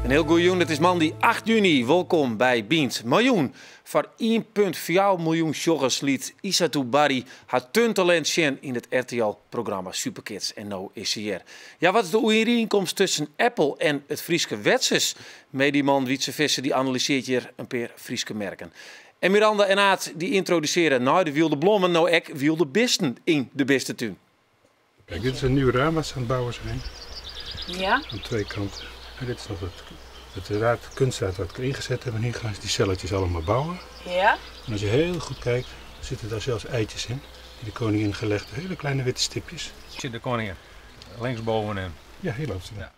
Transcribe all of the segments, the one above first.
In hiel goede jûn, it is moandei 8 juny. Wolkom by Bynt. Miljoen. Foar 1,4 miljoen sjoggers liet Isatou Barry har turntalint sjen yn it RTL-programma Superkids. En no is se hjir. Ja, wat is de oerienkomst tusken Apple en it Fryske Wetsus? Mediaman Wytze Visser dy analysearret hjir in pear Fryske merken. En Miranda en Aart dy yntrodusearje nei de wylde blommen no ek wylde bisten yn de bistetún. Kijk, dit is een nieuw raam wat ze aan het bouwen zijn. Ja. Aan twee kanten. En dit is nog het raad, kunstraad wat ik erin gezet heb. En hier gaan ze die celletjes allemaal bouwen. Ja. En als je heel goed kijkt, zitten daar zelfs eitjes in. Die de koningin gelegd, hele kleine witte stipjes. Zit de koningin linksbovenin. Ja, hier loopt ze dan. Ja.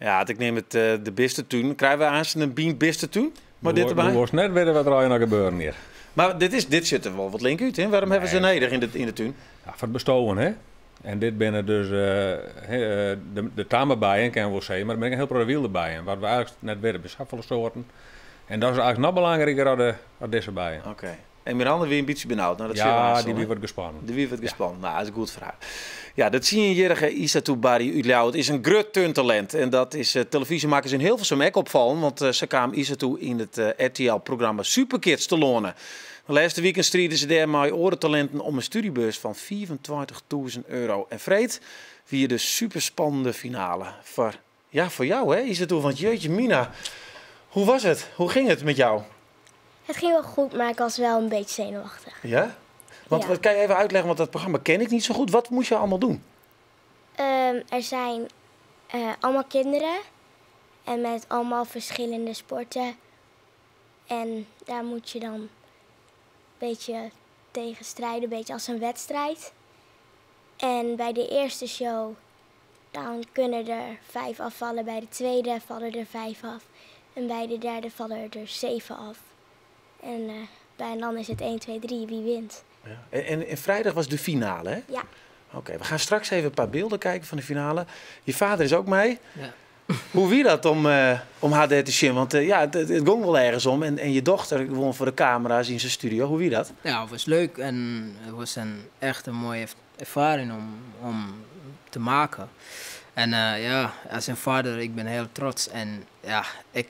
Ja, ik neem het de bistetún. Krije we aanst in Bynt bistetún? Mar dit derby? Do wolst net witte wat der allegear noch gebeuren hjir. Mar dit sjocht der wol wat link út, hè? Wêrom hawwe se nedich yn de tún? Ja, foar it bestowen, hè? En dit binne dus de tamme bijen, kinne we wol sizze, mar der binne ek in hiel protte wylde bijen, wat we eigentlik net witte. Der binne safolle soarten. En dat is eigentlik noch belangriker as dizze bijen. Oké. En Miranda wie in bytsje benaud. Nou, dat Ja, sjogge we dy aanst wie al, wat gespannen. Dy wie wat gespannen. Nou, dat is goed foar har. Ja, de tsienjierrige Isatou Barry út Ljouwert is in grut turntalint. En dat is telefyzjemakkers yn Hilversum ek opfallen, want sa kaam Isatou yn it RTL-programma Superkids telâne. De lêste wiken stride se dêr mei oare talinten om in studiebeurs fan 25.000 euro. En freed wie de superspannende finale foar, ja, foar jou, hè, Isatou? Want jeutje mina, hoe was it? Hoe gyng it mei jou? Het ging wel goed, maar ik was wel een beetje zenuwachtig. Ja? Want Ja. wat kan je even uitleggen, want dat programma ken ik niet zo goed. Wat moest je allemaal doen? Er zijn allemaal kinderen en met allemaal verschillende sporten. En daar moet je dan een beetje tegen strijden, een beetje als een wedstrijd. En bij de eerste show dan kunnen er 5 afvallen, bij de tweede vallen er 5 af en bij de derde vallen er 7 af. En dan is het 1, 2, 3, wie wint. Ja. En vrijdag was de finale, hè? Ja. Oké, we gaan straks even een paar beelden kijken van de finale. Je vader is ook mee. Ja. Hoe wie dat om haar te zien? Want ja, het ging wel ergens om. En je dochter gewoon voor de camera's in zijn studio. Hoe wie dat? Ja, het was leuk en het was echt een mooie ervaring om te maken. En ja, als een vader, ik ben heel trots. En ja, ik,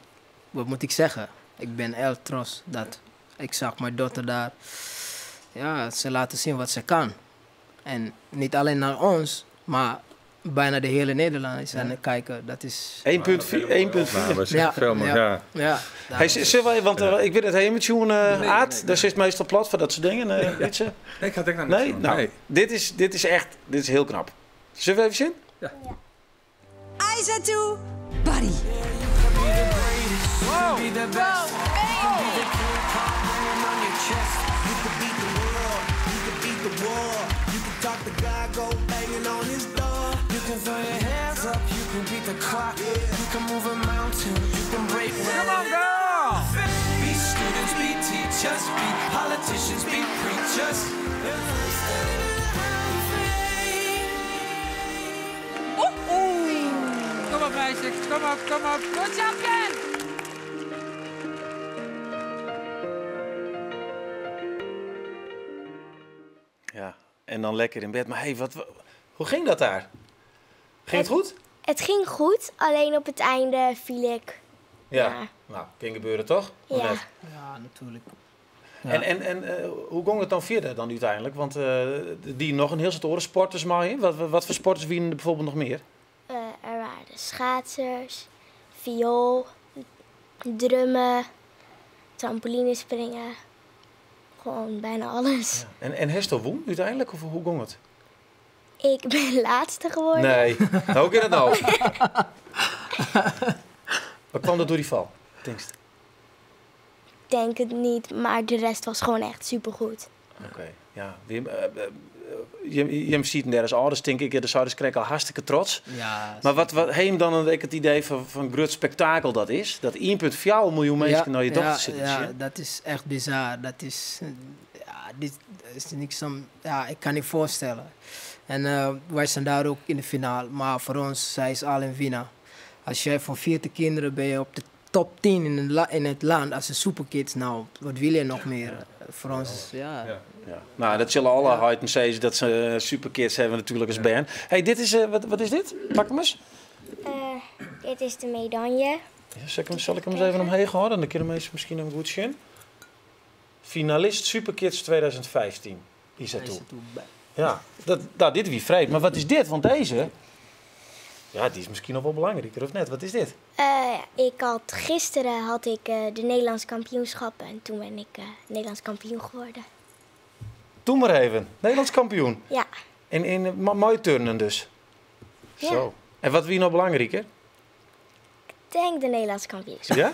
wat moet ik zeggen? Ik ben heel trots dat ik zag mijn dochter daar. Ja, ze laten zien wat ze kan. En niet alleen naar ons, maar bijna de hele Nederland is aan het kijken. Dat is 1,4, 1,4. Nou, we zijn Ja, veel meer, ja. ja. Ja. Hey, zullen we, want ik weet het helemaal met Sjoen, Nee, Aad, nee, nee. daar zit meestal plat voor dat soort dingen. Wietse? Nee, ik had ook nog niet Nee? zo. Nou, Nee. dit is echt, dit is heel knap. Zullen we even zien? Ja. Ja. Isatou Barry. Wow. Come on, girl! Be students, be teachers, be politicians, be preachers. Oeh, oeh. Kom op, meisjes. Kom op, kom op. Good job, Ken! Ja, en dan lekker in bed. Maar hey, hoe ging dat daar? Ging het goed? Het ging goed, alleen op het einde viel ik. Ja. Ja. Nou, kan gebeuren toch? Of Ja. net? Ja, natuurlijk. Ja. En hoe ging het dan verder dan uiteindelijk? Want die nog een heel soort oren sporters mee. Wat voor sporters wienen er bijvoorbeeld nog meer? Er waren schaatsers, viool, drummen, trampolinespringen. Gewoon bijna alles. Ja. En Hestel won uiteindelijk? Of hoe ging het? Ik ben laatste geworden. Nee, nou, hoe kan dat nou? Wat kwam dat door die val, denk je? Ik denk het niet, maar de rest was gewoon echt supergoed. Oké, ja. Wim je ziet hem daar als ouders, denk ik, de ouders krijgen al hartstikke trots. Ja, Maar wat heeft dan een, het idee van groot spektakel dat is? Dat 1,4 miljoen mensen Ja, naar je dochter ja, zitten te Ja, zien? dat is echt bizar. Dat is, ja, dit is niks om, ja, ik kan niet voorstellen. En wij zijn daar ook in de finale. Maar voor ons, zij is al een winnaar. Als jij van 40 kinderen ben je op de top 10 in het land als een superkids. Nou, wat wil je nog meer? Voor ons is, ja. Ja. Ja. Nou, dat zullen alle huiden zeggen dat ze superkids hebben natuurlijk als band. Hey, dit is, wat is dit? Pak hem eens. Dit is de medaille. Ja, zal, ik hem, zal ik hem eens even omheen houden? Dan kunnen mensen misschien hem goed zien. Finalist Superkids 2015. Isatou. Isatou Barry. Ja, dat, nou, dit wie vreed. Maar wat is dit? Want deze... Ja, die is misschien nog wel belangrijker, of net? Wat is dit? Ik had, gisteren had ik de Nederlands kampioenschappen en toen ben ik Nederlands kampioen geworden. Doe maar even. Nederlands kampioen. Ja. En in mooi turnen dus. Ja. Zo. En wat wie nog belangrijker? Ik denk de Nederlands kampioenschap. Ja?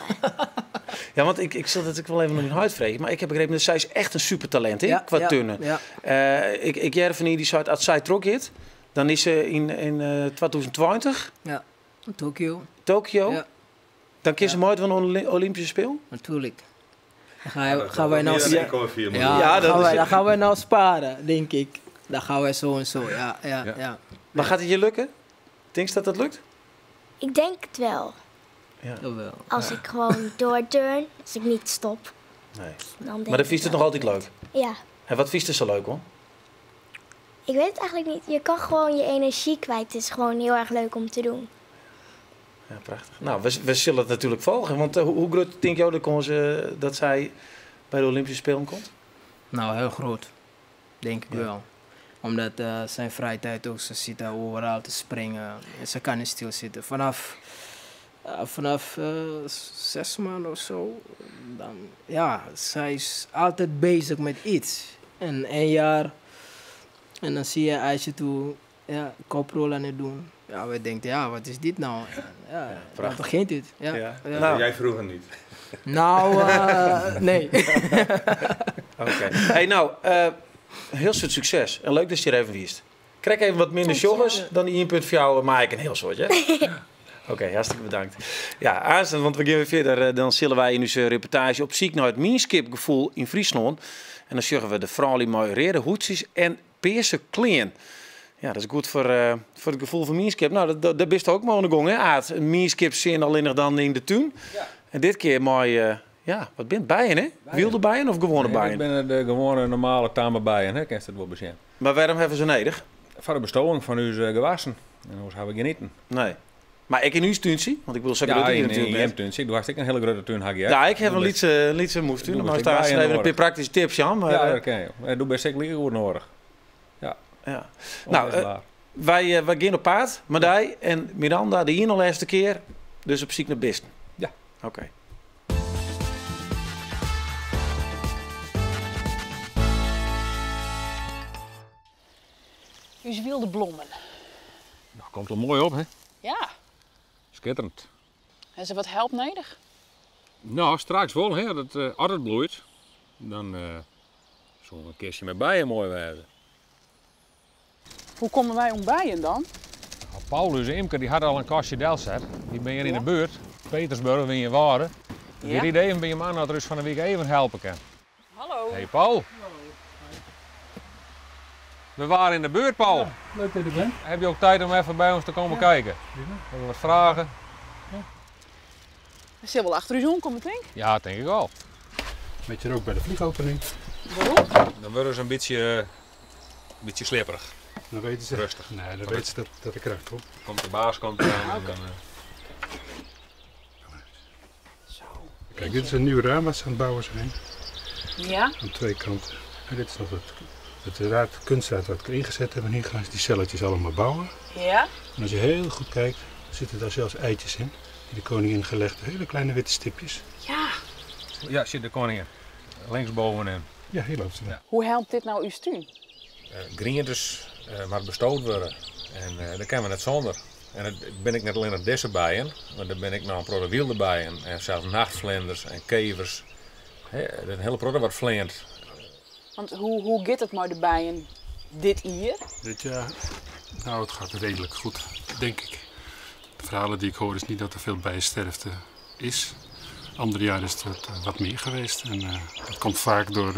Ja, want ik zal dat ik wel even nog in huid vregen. Maar ik heb begrepen dat zij is echt een supertalent, hè? Ja, qua ja, turnen. ja. Ik Jervenie die zei, als zij trok het, dan is ze in 2020. Ja, Tokio. Tokio. Ja. Dan kies ze nooit van een Olympische Speel? Natuurlijk. Dan gaan wij nou meer dan 1,4 miljoen. Ja, Ja, dan dat gaan is wij, het. dan gaan wij nou sparen, denk ik. Dan gaan wij zo en zo, ja, ja, Ja. ja. Maar gaat het je lukken? Denk je dat dat lukt? Ik denk het wel. Ja. Jawel. Als ik gewoon doorturn, als ik niet stop. Nee. Dan denk Maar dan ik vies het wel. nog altijd leuk. Ja. En wat vies het zo leuk hoor? Ik weet het eigenlijk niet. Je kan gewoon je energie kwijt. Het is gewoon heel erg leuk om te doen. Ja, prachtig. Nou, we zullen het natuurlijk volgen. Want hoe groot denk jij de kans dat zij bij de Olympische Spelen komt? Nou, heel groot. Denk ik Ja. wel. Omdat zijn vrije tijd ook, ze zit daar overal te springen. En ze kan niet stilzitten. Vanaf 6 maanden of zo, dan, ja, zij is altijd bezig met iets. En 1 jaar, en dan zie je Aïssatou, ja, koprol aan het doen. Ja, we denken, ja, wat is dit nou? En, ja, dan prachtig. begint het. Ja, Ja. ja. Nou. Jij vroeger niet. Nou, nee. Oké. Hey, nou, heel soort succes. En leuk dat je er even wist. Krijg even wat minder jongens dan die input voor jou, maar ik een heel soort, hè? Oké, hartstikke bedankt. Ja, aanstaan, want we gaan weer verder. Dan zullen wij in onze reportage op ziek naar het mienskipgevoel in Friesland. En dan zeggen we de vrouw die rode hoedjes en peerse kleren. Ja, dat is goed voor het gevoel van mienskip. Nou, dat bist ook maar aan de gong, hè, Aad? Een mienskip zin alleen nog dan in de tuin. Ja. En dit keer mooi, ja, wat bent bijen, hè? Wilde bijen of gewone Nee, bijen? Ik ben de gewone normale tame bijen, hè? Ken je dat wel bezien? Maar waarom hebben ze nodig? Voor de bestowing van uw gewassen. En hoe hebben we genieten? Nee. Maar ik in uw tuintje, want ik wil zo Ja, groot in, natuurlijk in bent. je tuin. Doe hartstikke een hele grote tuin, hak je. Ja, ik heb Doe een best- lietse moestuin. doe Maar best daar bijen even een nodig. paar praktische tips, Jan. Maar, Ja, dat ken je. Doe best zeker goed nodig. Ja. Ja. Nou, Onmisbaar. wij gaan op paard, Madij en Miranda, de hier nog laatste keer. Dus op ziek naar Bisten. Ja. Oké. U wilde blommen. Nou, komt er mooi op, hè? Ja. Schitterend. Is er wat help nodig? Nou, straks wel, hè? Dat, als het bloeit, dan zal een kistje met bijen mooi worden. Hoe komen wij om bijen dan? Nou, Paulus Imker die had al een kastje Delzet. Die ben hier in de buurt. Petersburg, in je waren. Ja. Die idee ben je man dat er eens van de week even helpen kan. Hallo. Hey Paul. We waren in de buurt, Paul. Ja, leuk dat je er bent. Heb je ook tijd om even bij ons te komen kijken? Prima. We hebben wat vragen. Ja. We zullen wel achter u zon komen, denk ik. Ja, denk ik al. Met je rook bij de vliegopening. Waarom? Dan worden ze een beetje slipperig. Dan weten ze. Rustig. Nee, dan weten ze dat de kracht komt. Komt de baas komt eraan. En dan, Zo. Kijk, dit is een nieuw raam wat ze aan het bouwen zijn. Ja. Aan twee kanten. En dit is nog het raad, kunstraad wat ik ingezet heb. En hier gaan ze die celletjes allemaal bouwen. Ja. En als je heel goed kijkt, zitten daar zelfs eitjes in. Die de koningin gelegd. Hele kleine witte stipjes. Ja. Ja, zit de koningin. Linksbovenin. Ja, hier loopt ze. Ja. Hoe helpt dit nou uw stuun? Groentes, maar bestoot worden. En daar kennen we net zonder. En dat ben ik net alleen nog deze bijen, maar daar ben ik nog een protte wilde bijen. En zelfs nachtvlinders en kevers. Hè, er is een hele protte wat vlint. Want hoe gaat het met de bijen dit hier? Dit jaar? Nou, het gaat redelijk goed, denk ik. De verhalen die ik hoor is niet dat er veel bijensterfte is. Andere jaren is het wat meer geweest. En dat komt vaak door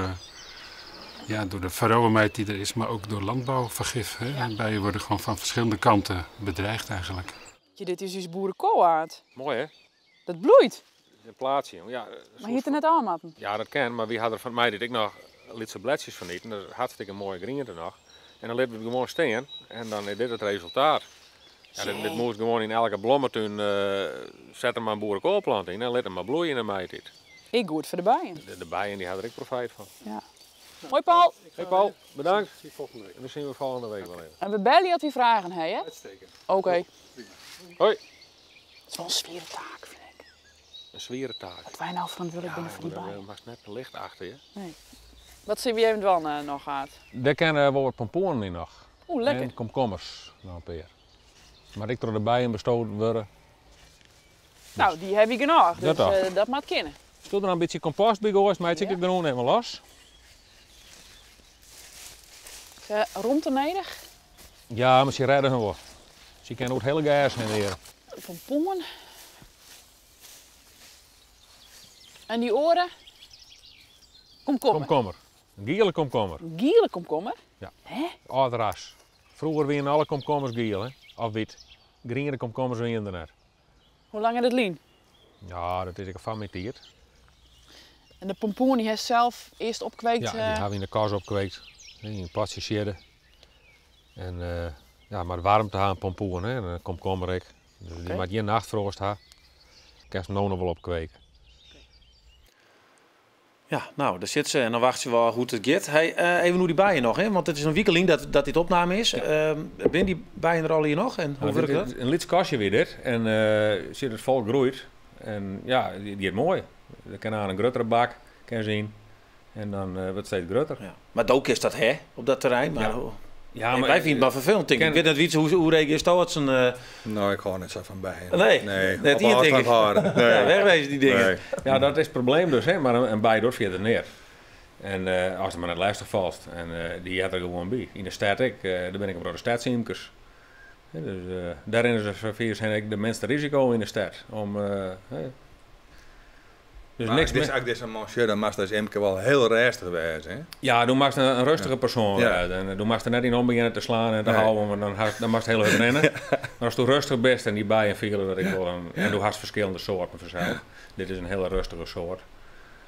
de varroamijt die er is, maar ook door landbouwvergif. Hè? Ja. En bijen worden gewoon van verschillende kanten bedreigd eigenlijk. Ja, dit is dus boerenkoolhaard. Mooi hè? Dat bloeit. Een plaatsje. Ja, maar hier te net aanmatten. Ja, dat kan, maar wie had er van mij dit ik nog lietse bladjes van eten. Dat is hartstikke mooie groente nog. En dan liet we het gewoon staan en dan is dit het resultaat. Ja, dit, dit moest gewoan yn elke blommetún, set der mar in boerekoalplant yn en lit him mar bloeie yn de maitiid. Ek goed foar de bijen. De bijen dy ha der ek profijt fan. Ja. Hoi Paul. Hey Paul, bedankt. Zie je volgende week. En dan zien we volgende week wel even. En we belje as we fragen ha, hè? Uitstekend. Oké. Hoi. It is wol in swiere taak, fyn ik. In swiere taak. Dat wy no ferantwurdlik binne foar dy maar bijen. dat moatst net te licht achter je. Nee. Wat sille we even dwaan noch, Aart? Dêr kinne wol wat pompoenen yn noch. Oeh, lekker. En komkommers, noch in pear. Mar ek troch de bijen bestoven wurde. Nou, dy ha wy genôch, Dat dus toch. dat moat kinne. Sil der noch in bytsje kompost by goaist, meitsje ik Ja. de grûn even los. Is romte nedich? Ja, mar sy rêde him wol. Sy kinne oer it hiele gers hinne hjir. Pompoen. En dy oare? Komkommer. Komkommer. In giele komkommer. In giele komkommer? Ja. Hè? Âld ras. Froeger wiene alle komkommers giel, hè? Of wyt. Griene komkommers wiene der net. Hoe lang is dat lyn? Ja, dat is ek fan myn tiid. En de pompoen dy hast sels earst opkweekt? Ja, dy ha we yn de kas opkweekt. Yn in potsje siedde. En ja, mar waarmte ha in pompoen, hè? En in komkommer ek. Dus dy moat gjin nachtfroast ha. Kinst no noch wol opkweke. Ja, nou, dêr sit se en dan wachtsje we ôf hoe't it giet. Hey, even oer dy bijen noch, hè? Want it is in wike lyn dat dit opnaam is. Ja. Binne dy bijen der al hjir noch en hoe Nou, wurket dit dat? In lyts kastje wie dit en sit it fol groeit. En ja, dy giet moai. Der kin aan in gruttere bak, kin se yn. En dan wurdt it steeds grutter. Ja. Mar do kinst dat hè, op dat terrein. Mar Ja. hoe- Ja, Hey, maar wy fine it mar ferfelend, tink ik. Ken- Ik wit net wiet hoe reagearst do as in, Nou, ik hâld net sa fan bijen. Nee, Nee, net op ien, tink ôfstân ik. hâlde. Nee. Ja, wegwezen die dingen. Nee. Ja, dat is it probleem dus, hè. Mar in bij docht fierder neat. En as der mar net lêstich falst. En dy heart der gewoan by. Yn de stêd ek, dêr bin ik in protte stedsymkes. Hè, dus dêr rinne se fier hinne ek de minste risiko yn de stêd. Om, hè. Dus Maar niks dit is meer. ook deze man, sure, dan moast deze imker wel heel rustig wezen, hè? Ja, do moatst in rêstige persoan Ja. wêze. En do moatst der net yn om begjinne te slaan en te Nee. houwen, want dan moatst hiel hurd rinne. Mar asto rêstich bist en dy bijen fiele dat ik wol een, en do hast ferskillende soarten fansels. Dit is in hiele rêstige soart.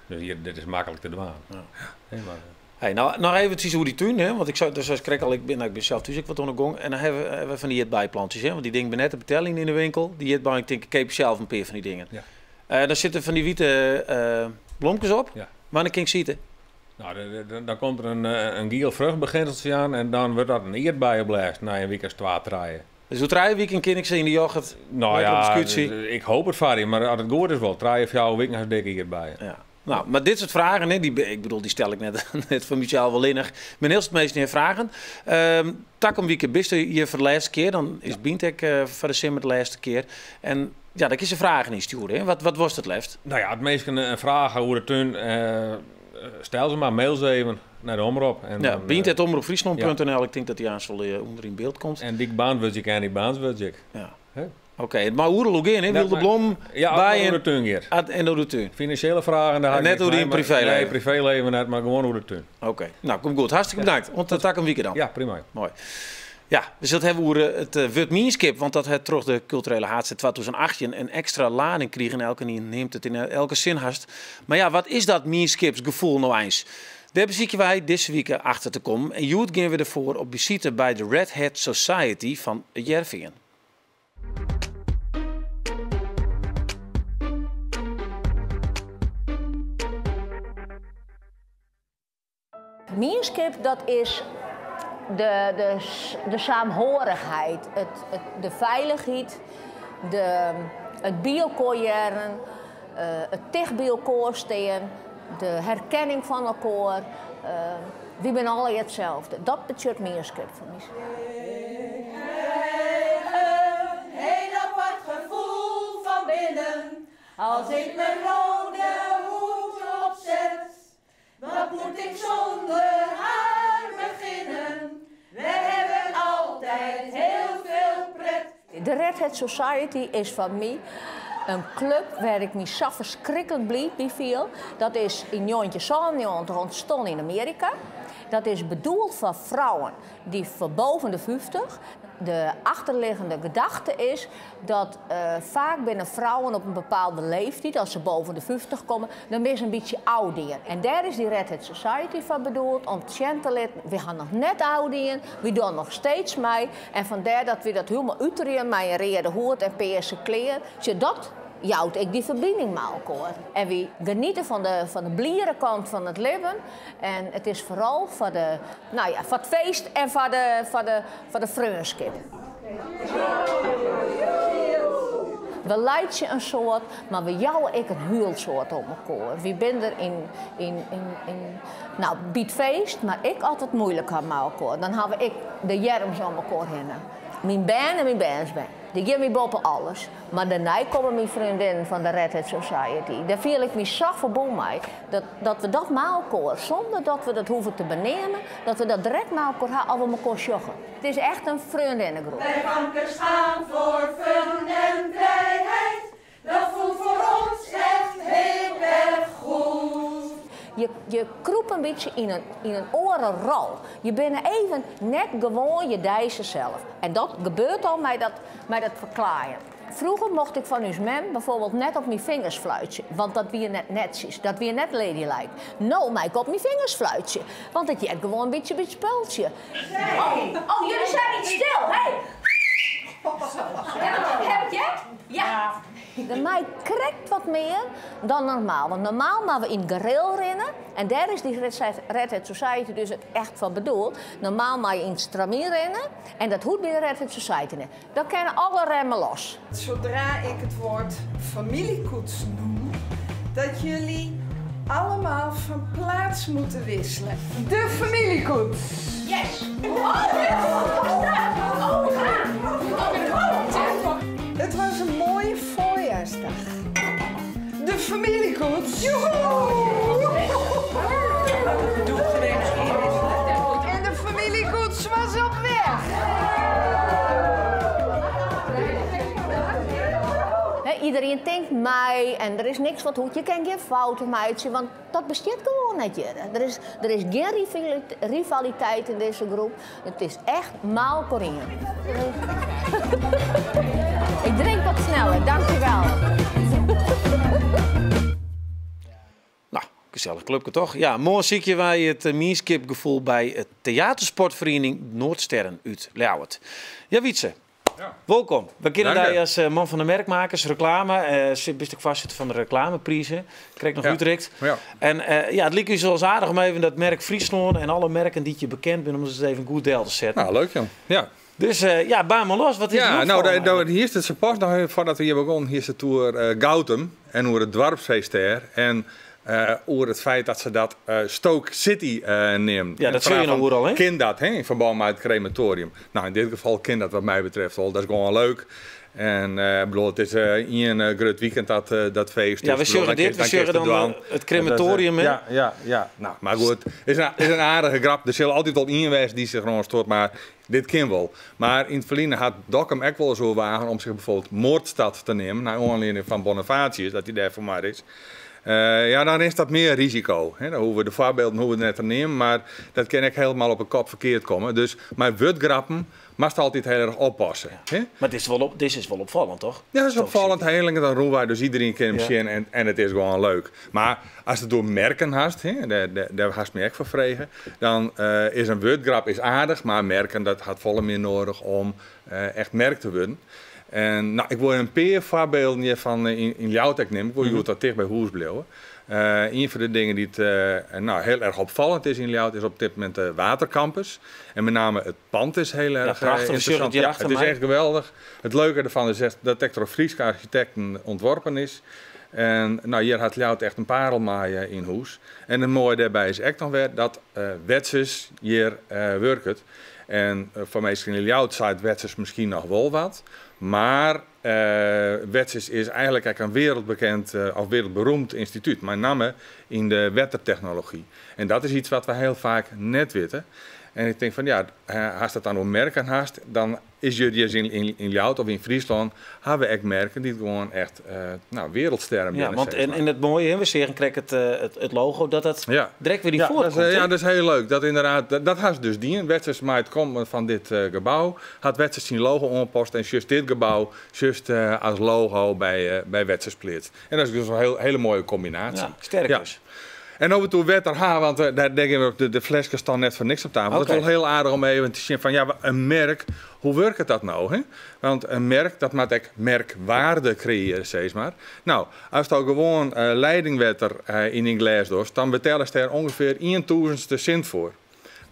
Dus hjir, dit is maklik te dwaan. Ja. Hè, mar Hey, nou, noch eventsjes oer dy tún, hè? Want ik sei, dus krekt al, ik bin sels thús ek wat oan de gong. En dan hawwe we fan dy ierdbeiplantjes, hè? Want dy dingen binne net te beteljen yn de winkel. Dy ierdbeien, ik tink, ik keapje sels in pear fan dy dingen. Ja. Daar sitte fan dy wite blomkes op. Ja. Wannear kin ik se ite? Nou, dan komt der in giel fruchtbeginseltsje oan en dan wurdt dat in ierdbei opblaasd nei in wike as 2, 3. Dus oer 3 wiken kin ik se yn de yoghurt, Nou lekker op ja, de skútsje. ik hoop it foar dy, mar as it goed is wol. 3 of 4 wiken hast dikke ierdbeien. Ja. Nou, mar dit soart fragen, hè, dy, ik bedoel, dy stel ik net foar mysels allinnich. Mar hiel soad minsken hawwe fragen. Takom wike bist hjir foar de lêste kear, dan is Ja. Bynt ek foar de simmer de lêste kear. En ja, dan kinst fragen ynstjoere, hè. Wat wolst it leafst? Nou ja, as minsken in fraach ha oer de tún, stel se mar, mail se even nei de omrop. En Ja, dan, Bynt at omrop Fryslân ja. punt N L. Ik tink dat dy aanst wol ûnder yn byld komt. En dy beäntwurdzje ik en dy beäntwurdzje ik. Ja. Hè? Oké, it mei oeral oer gean, hè? Net Wylde mei- blom, Ja, as it bijen oer de tún giet. En oer de tún. Finansjele fragen, dêr ha En ik net niks oer mei, dyn mar privéleven. Nee, privéleven net, mar gewoan oer de tún. Oké, nou, komt goed. Hartstikke Ja. bedankt. Oant takom wike dan. Ja, prima. Moai. Ja, we sille it hawwe oer it wurd mienskip, want dat hat troch de kulturele haadstêd 2018 in ekstra lading krigen. Elkenien nimt it yn elke sin hast. Mar ja, wat is dat mienskipsgefoel no eins? Dêr besykje wy dizze wike achter te kommen. En hjoed gean we derfoar op besite by de Red Hat Society fan It Hearrenfean. Mienskip, dat is de saamhorigheid, de feilichheid, it by elkoar hearren, it ticht by elkoar stean, de herkenning fan elkoar. Wy binne allegear itselde. Dat betsjut mienskip foar my. Een heel apart gevoel van binnen, als ik mijn rode hoed opzet. Wat moet ik zonder haar beginnen? We hebben altijd heel veel pret. De Red Hat Society is foar my in klup wêr't ik my sa ferskriklik bliid by fiel. Dat is yn 1997 ûntstien yn Amearika. Dat is bedoeld foar frouen dy't foar boppe de 50. De achterliggende gedachte is dat faak binne frouwen op in bepaalde leeftiid, as se boven de 50 komme, dan binne se in bytsje ôfdien. En dêr is dy Red Hat Society foar bedoeld om sjen te litten, wy ha noch net ôfdien, wy dogge noch steeds mei. En fandêr dat wy dat hielendal uterje mei in reade hoed en pearse klean. Sjoch, dat jout ek dy ferbining mei elkoar. En wy geniete fan de, fan de bliere kant fan it libben. En it is foaral foar de, no ja, foar it feest en foar de, foar de, foar de freonskip. We laitsje in soad, mar we jouwe ek in hiel soad om elkoar. Wy binne der yn, yn, yn, yn, no, by it feest, mar ek as we it muoilik ha mei elkoar. Dan ha we ek de earms om elkoar hinne. Myn bern en myn bernsbern, dy gean my boppe alles. Mar dêrnei komme myn freondinnen fan de Red Hat Society. Dêr fiel ik my sa ferbûn mei. Dat, dat we dat mei elkoar, sûnder dat we dat hoege te beneamen, dat we dat direkt mei elkoar ha as we elkoar sjogge. It is echt in freondinnegroep. Wij famkes gaan voor fun en vrijheid. Dat voelt voor ons echt heel erg goed. Je, je krûpe in bytsje yn in, yn in oare rol. Je binne even net gewoan je deise sels. En dat gebeurt al mei dat, mei dat ferklaaien. Froeger mocht ik fan ús mem byfoarbyld net op myn fingers fluitsje, want dat wie net netsjes, dat wie net ladylike. No mei ik op myn fingers fluitsje, want it heart gewoan in bytsje by it spultsje. Oh, oh, jullie zijn niet stil, hey! Heb ik het? Ja. Der mei krekt wat mear dan normaal. Want normaal moatte we yn it gareel rinne. En dêr is dy Red Hat Society dus echt foar bedoeld. Normaal mei je yn it stramyn rinne. En dat hoecht by de Red Hat Society net. Dan kinne alle remmen los. Zodra ik het woord familiekoets noem, dat jullie allemaal van plaats moeten wisselen. De familiekoets! Yes! Oh, oh, Het was een mooie voorjaarsdag. De familiekoets! Joehoe! En de familiekoets was op weg! Iedereen tinkt mei en der is niks wat hoecht. Je kinne gjin fouten meitsje, want dat bestiet gewoan net hjir. Der is gjin rivaliteit yn dizze groep. It is echt mei elkoar ien. Ik drink wat sneller, dankjewel. Nou, gesellich klupke toch? Ja, moarn sykje wy it mienskipgefoel by it teatersportferiening Noordsterren út Ljouwert. Ja, Wietse. Ja. Wolkom. We kenne Dank dy je. as man fan de merkmakers, reklame. Bist ek foarsitter fan de reklameprizen. Krekt noch Ja. útrikt. Ja. En ja, it like ús wolris aardich om even dat merk Fryslân en alle merken dy't je bekend binne, om it even goed del te setten. Nou, leuk jong. Ja. Dus ja, baan mar los. Wat is Ja, der nou, opfallen eigenlijk? hier is het zo pas nog even voordat we hier begonnen, hier is de tour Goutum en oer it doarpsfeest dêr. En oer it feit dat se dat Stoke City neamen. Ja, dat sil je noch oeral, hè? Kin dat, hè, yn ferbân mei it krematorium? Nou, yn dit gefal kin dat wat my betreft wol. Dat is gewoan leuk. En ik bedoel, it is ien grut weekend dat feest. Ja, we Dus, bedoel, sjogge dan dit, we dan sjogge kinst dan it dwaan. it krematorium, hè? Ja, ja, ja. Nou, mar goed, it is in aardige grap. Der sil altyd wol ien wêze dy't sich deroan stoart, mar dit kin wol. Mar yn it ferline hat Dokkum ek wolris oerwagen om sich byfoarbyld Moordstad te neamen, nei oanlieding fan Bonifatius, dat hy dêr fermoarde is. Ja, dan is dat mear risiko. Hè. Dan hoege we de foarbylden hoege we net te neamen, mar dat kin ek hielendal op 'e kop ferkeard komme. Dus mei wurdgrappen moatst altyd hiel erch oppasse. Ja. Hè? Mar dit is wol op, dit is wol opfallend, toch? Ja, dat is opfallend. Hiel dan rûn wy, dus iedereen kin him Ja. sjen en it is gewoan leuk. Mar ast it oer merken hast, hè, dêr hast my ek foar frege, dan is in wurdgrap is aardich, mar merken dat hat folle mear nedich om echt merk te wurden. En nou, ik wol in pear foarbylden hjirfan yn Ljouwert ek nimme. Ik wol hjoed wat ticht by hûs bliuwe. Ien fan de dingen dy't nou, hiel erch opfallend is yn Ljouwert is op dit momint de Watercampus. En met name it pand is hiel Ja, erch prachtich. We sjogge it ynteressant. hjir Ja, achter it is my. echt geweldich. It leuke derfan is echt dat ek troch Fryske architekten ûntworpen is. En nou, hjir hat Ljouwert echt in parel mei yn hûs. En it moaie dêrby is ek noch wer dat Wetsus hjir wurket. En foar minsken yn Ljouwert seit Wetsus miskien noch wol wat. Mar Wetsus is eigenlik ek in wereldbekend of wereldberoemd ynstitút, mei namme yn de wettertechnology. En dat is iets wat we hiel faak net witte. En ik tink fan ja, hast it dan oer merken hast, dan is hjir hjir yn yn Ljouwert of yn Fryslân hawwe we ek merken dy't gewoan echt nou, wereldsterren Ja, binne. want sis en, mar. en it moaie, hè, we seagen krekt it, it logo, dat dat direkt wer yn Ja, dat is, foarkomt, hè? ja, dat is hiel leuk. Dat ynderdaad, dat ha se dus dien. Wetsus mei it kommen fan dit gebou hat Wetsus syn logo oanpast en sjochst dit gebou sjochst as logo by Wetsus pleatst. En dat is dus in hiele moaie kombinaasje. Ja, sterk dus. En no't we it oer wetter ha, want dêr gean we de fleskes dan net foar niks op tafel. Dat is wol hiel aardich om even te sjen fan ja, in merk, hoe wurket dat no? Hè? Want in merk, dat moat ek merkwaarde kreëarje, sis mar. No, ast al gewoan leidingwetter yn dyn glês dochst, dan betellest dêr ûngefear ien tûzenste sint foar.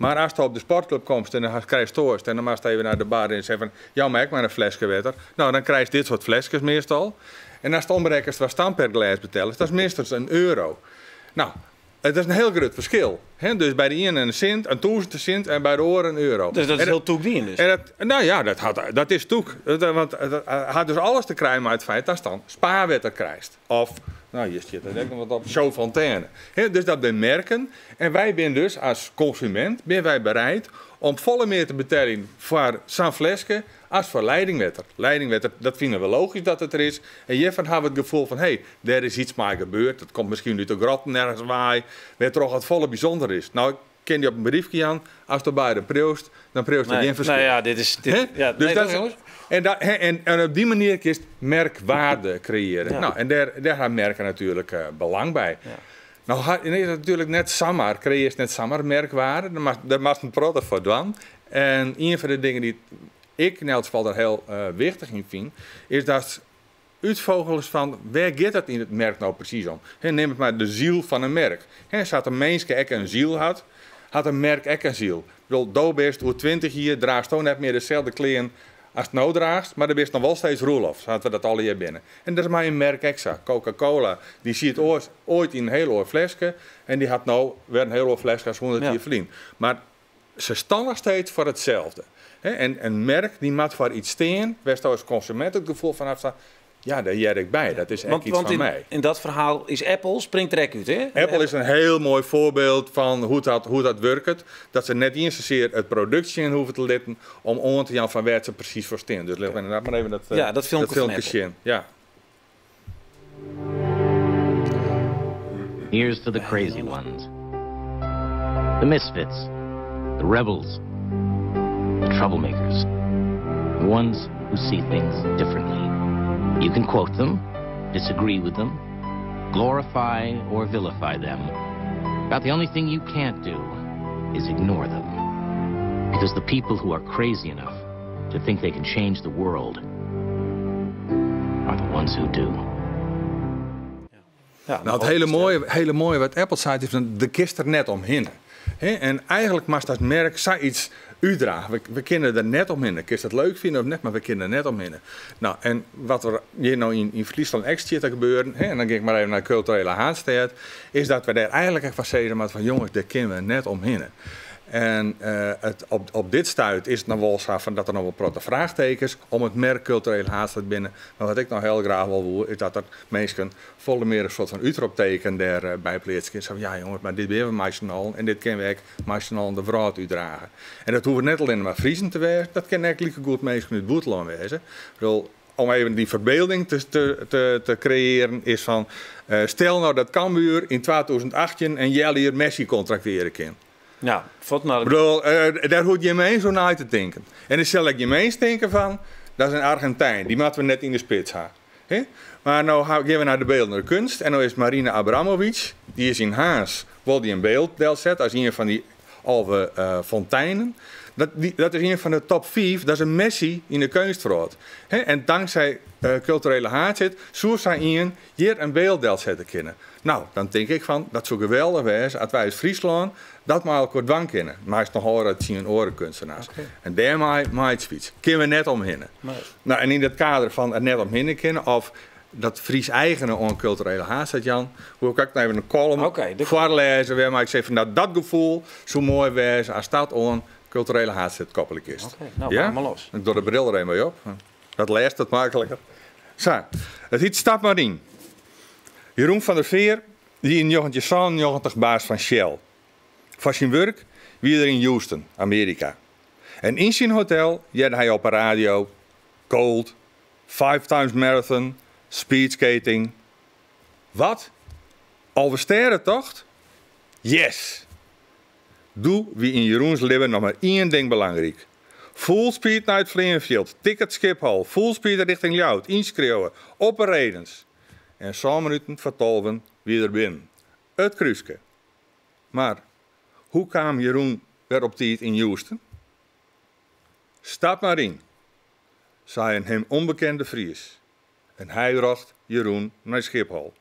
Mar ast op de sportklup komst en dan krijst toarst en dan moatst even nei de bar en sizze fan jou my ek mar in fleske wetter. No, dan krijst dit soart fleskes meastal. En ast omrekkenest watst dan per glês betellest, dat is minstens in euro. No, it is in hiel grut ferskil. Hè? Dus by de iene in sint, in tûzenste sint en by de oare in euro. Dus dat is En hiel tûk dien dus? En dat, no ja, dat hat, dat is tûk. Dat, want dat hat dus alles te krijen mei it feit datst dan spaarwetter krijst. Of, no, hjir stiet der ek noch wat op, Chaudfontaine. Hè, dus dat binne merken. En wy binne dus as konsumint binne wy bereid om folle mear te beteljen foar sa'n fleske as foar leidingwetter. Leidingwetter, dat fine we logysk dat it der is. En hjirfan hawwe we it gefoel fan, hé, dêr is iets mei gebeurd. Dat komt miskien út de grotten ergens wei, wêrtroch it folle bysûnder is. No, ik kin dy op in briefke jaan, ast op beide priuwst, dan priuwst der Nee, gjin ferskil. nee, ja, dit is, dit, Hè? ja, Dus nee, dat toch, is- jongens? En, da, hè, en op dy manier kinst merkwaarde kreëarje. Ja. No, en dêr ha merken natuerlik belang by. Ja. No, ha, is it natuerlik net samar, kreëarrest net samar merkwaarde. Dêr moatst in protte foar dwaan. En ien fan de dingen dy't ik yn elts gefal der hiel wichtich yn fyn, is datst útfogelest fan wêr giet it yn it merk no presys om. Hè, nim it mar de ziel fan in merk. Hè, sa't in minske ek in ziel hat, hat in merk ek in ziel. Ik bedoel, do bist oer 20 jier draachsto net mear deselde klean ast no draachst, mar do bist noch wol steeds Roelof, sa't we dat allegear binne. En dat is mei in merk ek sa. Coca-Cola, dy siet oars, oait yn in hiel oar fleske en dy hat no wer in hiel oar fleske as 100 jier ferlyn. Mar se stean noch steeds foar itselde. Hè, en in merk dy moat foar iets stean wêr'tsto as konsumint it gefoel fan hast, ja, dêr hear ik by, dat is ek Want, iets want fan in, my. in dat ferhaal is Apple, springt der ek út, hè? Apple is in hiel moai foarbyld fan hoe't dat wurket. Dat se net iens sasear it produkt sjen hoege te litten om oan te jaan fan wêr't se presys foar stean. Dus lit my ynderdaad mar even Ja, dat filmke dat filmke fan Apple. sjen. Ja. Here's to the crazy ones. The misfits, the rebels, the troublemakers, the ones who see things differently. You can quote them, disagree with them, glorify or vilify them. About the only thing you can't do is ignore them. Because the people who are crazy enough to think they can change the world are the ones who do. Ja, Het hiele moaie wat Apple seit is fan, do kinst der net omhinne. Hè, en eigentlik moatst as merk sayts útdrage. We kinne der net omhinne. Kinst dat leuk fine of net, mar we kinne der net omhinne. No, en wat der hjir no yn Fryslân ek stiet te gebeuren, hè, en dan gean ik mar even nei kulturele haadstêd, is dat we dêr eigentlik ek fan sizze moatte fan jonges, dêr kinne we net omhinne. En op dit stuit is it noch wol sa fan dat der noch wol protte fraachtekens om it merk kulturele haadstêd binne. Mar wat ik no hiel graach wol woe, is dat der minsken folle mear in soart fan útropteken dêr by pleatse kinne. Sa fan, ja jonges, mar dit binne we mei syn allen en dit kinne we ek mei syn allen de wrâld útdrage. En dat hoege net allinne mar Friezen te wêzen, dat kinne ek likegoed minsken út it bûtenlân wêze. Ik bedoel, om even dy ferbylding te kreëarjen is fan, stel no dat Cambuur yn 2018 in healjier Messi kontraktearje kin. Ja, fuort nei de Ik bedoel, dêr hoecht gjin mins oer nei te tinken. En dan sil ek gjin mins tinke fan, dat is in Argentijn, dy moatte we net yn de spits ha. Hè? Mar no gean we nei de beeldende kunst en no is Marina Abramovic, dy is yn Harns, wol dy in byld delset as ien fan dy 11 fonteinen. Dat is ien fan de top 5, dat is in Messi yn de keunstwrâld. Hè? En tanksij kulturele haadstêd soe sy ien hjir in byld delsette kinne. No, dan tink ik fan, dat soe geweldich wêze as wy as Fryslân dat mei elkoar dwaan kinne. Mar is noch oare tsien oare kunstenaars. En dêrmei meitsje we iets. Kinne we net omhinne. No, en yn dat kader fan it net omhinne kinne, of dat Fries eigene oan kulturele haadstêd, Jan, hoe ik ek noch even in column foarlêze wêrmei ik sis fan, no, dat gefoel soe moai wêze as dat oan kulturele haadstêd koppele is. Oké, no, Ja? maar los. Ik doch de bril der even by op. Dat lêst it makliker. Sa, it hyt Stap mar yn. Jeroen van der Veer, dy yn 1997 baas fan Shell. Foar syn wurk wie er yn Houston, Amearika. En yn syn hotel hearde hy op 'e radio, Gold, five times marathon, speedskating. Wat? Alvestêdetocht? Yes! Doe wie yn Jeroens libben noch mar ien ding belangryk. Full speed nei it fleanfjild, ticket Skiphol, full speed rjochting Ljouwert, ynskriuwe, op 'e redens. En sân minuten foar tolven wie er binnen. It krúske. Mar hoe kaam Jeroen wer op tiid yn Houston? Stap mar yn, sei in him ûnbekende Fries. En hy brocht Jeroen nei Schiphol.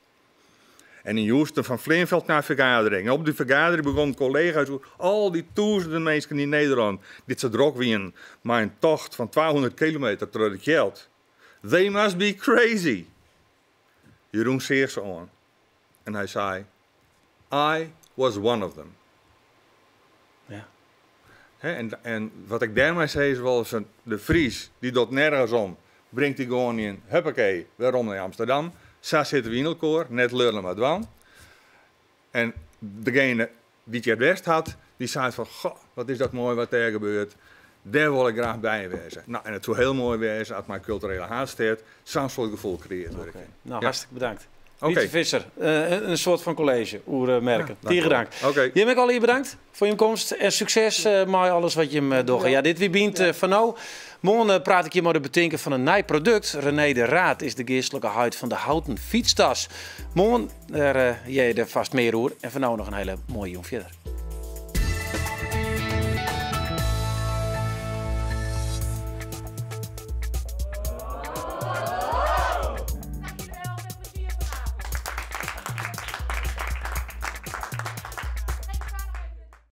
En yn Houston fan fleanfjild nei fergadering. En op dy fergadering begûnen kollega's oer al dy tûzenen minsken yn Nederlân dy't sa drok wienen mei in tocht fan 200 kilometer troch de kjeld. They must be crazy! Jeroen seach se oan en hy sei, I was one of them. Ja. En, en wat ik dêrmei sis wol is, de Fries dy docht nergens om, bringt dy gewoan yn, huppakee, werom nei Amsterdam. Sa sitte we yn elkoar, net lullen mar dwaan. En degene dy't hjir west hat, dy seit fan, goh, wat is dat moai wat dêr gebeurt. Dêr wol ik graach by wêze. No, en it soe hiel moai wêze as mei kulturele haadstêd sa'n soart gefoel kreëard wurde kin. No, hartstikke bedankt. Wietse Visser, in soart fan kolleezje oer merken. Tige dank. Jim ek allegear bedankt foar jim komst en sukses mei alles wat jim dogge. Ja, dit wie Bynt fan no. Moarn praat ik hjir mei de betinker fan in nij produkt. René de Raad is de geastlike heit fan de houten fytstas. Moarn, dêr hear je der fast mear oer. En foar no noch in hiele moaie jûn fierder.